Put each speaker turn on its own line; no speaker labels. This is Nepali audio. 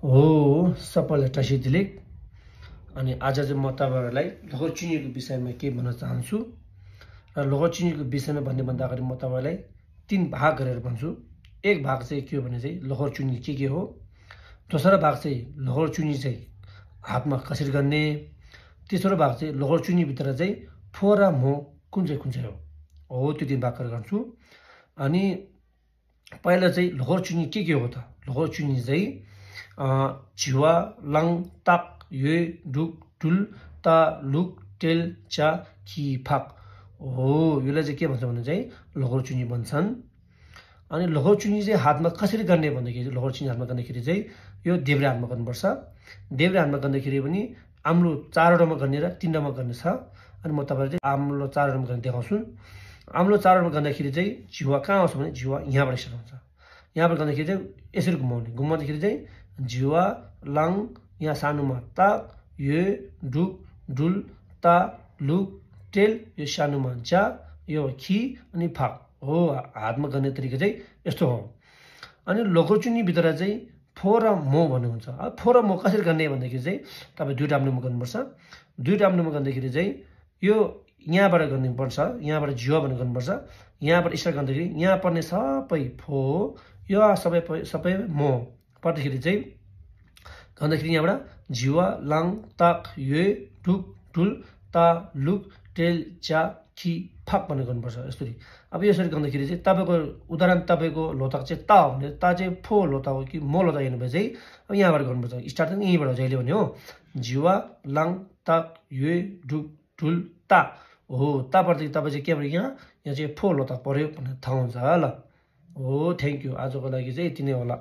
हो सबैलाई टासी दिलिक अनि आज चाहिँ म तपाईहरुलाई लहरचुनीको विषयमा के भन्न चाहन्छु र लहरचुनीको विषयमा भन्ने भन्दाखेरि म तपाईलाई तीन भाग गरेर भन्छु। एक भाग चाहिँ के हो भने चाहिँ लहरचुनी के हो, दोस्रो भाग चाहिँ लहरचुनी चाहिँ हातमा कसरी गर्ने, तेस्रो भाग चाहिँ लहरचुनी भित्र चाहिँ फो र मो कुन चाहिँ हो त्यो तीन भाग गरेर गर्छु। अनि पहिला चाहिँ लहरचुनी के हो त, लहरचुनी चाहिँ झिवा लङ ताक ये डुक डुल ता लुक टेल चा खी फाक हो। यसलाई चाहिँ के भन्छ भने चाहिँ लहरचुनी भन्छन्। अनि लहरचुनी चाहिँ हातमा कसरी गर्ने भन्दाखेरि लहरचुनी हातमा गर्दाखेरि चाहिँ यो देब्रे हातमा गर्नुपर्छ। देब्रे हातमा गर्दाखेरि पनि आम्लो चारवटामा गर्ने र तीनवटामा गर्ने छ। अनि म तपाईहरुलाई चाहिँ आम्लो चारवटामा गर्ने देखाउँछु। आम्लो चारवटामा गर्दाखेरि चाहिँ झिवा कहाँ आउँछ भने झिवा यहाँबाट स्टार्ट हुन्छ। यहाँबाट गर्दाखेरि चाहिँ यसरी घुमाउँदाखेरि चाहिँ झिवा लङ यहाँ सानोमा ताक ये डुक डुल ता लुक टेल यो सानोमा जा यो खी अनि फाक हो। हातमा गर्ने तरिका चाहिँ यस्तो हो। अनि लहरचुनी भित्र चाहिँ फो र मो भन्ने हुन्छ। अब फो र मो कसरी गर्ने भन्दाखेरि चाहिँ तपाईँ दुईटा आम्लोमा गर्नुपर्छ। दुईटा आम्लोमा गर्दाखेरि चाहिँ यो यहाँबाट गर्नुपर्छ, यहाँबाट झिवा भन्ने गर्नुपर्छ। यहाँबाट स्टार्ट गर्दाखेरि यहाँ पर्ने सबै फो, यो सबै मो पर्दाखेरि चाहिँ गर्दाखेरि यहाँबाट झिवा लङ ताक ये डुक डुल ता लुक टेल चा खी फाक भन्ने गर्नुपर्छ यसरी। अब यसरी गर्दाखेरि चाहिँ तपाईको उदाहरण तपाईको लोताक चाहिँ ता हो भने ता चाहिँ फो लोता हो कि मो लोता हेर्नु भए चाहिँ अब यहाँबाट गर्नुपर्छ। स्टार्ट चाहिँ यहीँबाट जहिले भने हो झिवा लङ ताक ये डुक डुल ता हो। ता पर्दै तपाईँ चाहिँ के भने यहाँ चाहिँ फो लोता पर्यो भन्ने थाहा हुन्छ ल। हो थ्याङ्क यू। आजको लागि चाहिँ यति नै होला।